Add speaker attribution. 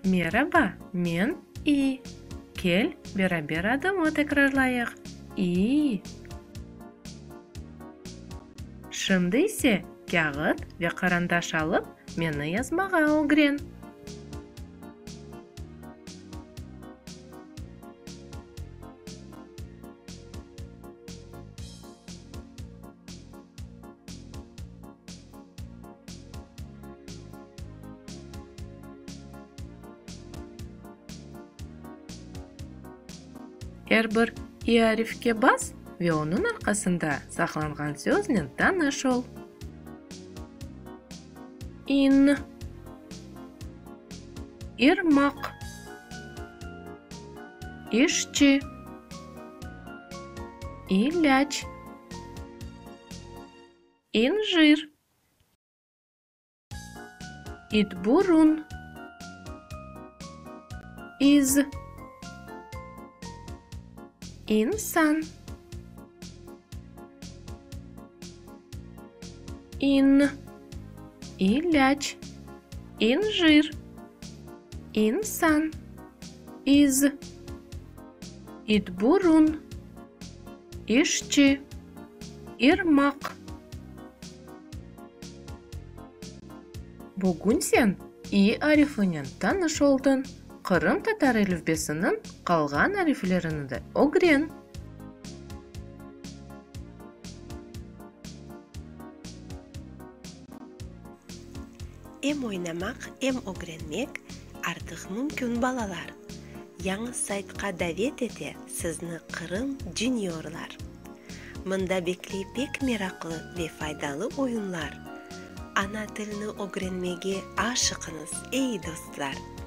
Speaker 1: Meraba, men İ. Kel, beraber adımı tekrarlayıq, İ. Şimdi ise kâğıt ve qarandaş alıp, meni yazmağa ögren. Er bir i arifke bas ve onıñ arqasında saqlanğan söznen tanış ol. İn. İrmaq. İşçi. İlâc. İncir. İtburun. İz. İnsan. İn. İlâc. İncir. İnsan. İz. İtburun. İşçi. İrmaq. Bugün sen i arifinen tanış oldıñ. Qırımtatar elifbesiniñ qalğan ariflerini de ögren.
Speaker 2: Em oynamaq, em ögrenmek artıq mümkün, balalar! Yañı saytqa davet ete sizni Qırım Juniorlar! Mında bekley pek meraqlı ve faydalı oyunlar! Ana tilni ögrenmege aşıqıñız, ey dostlar!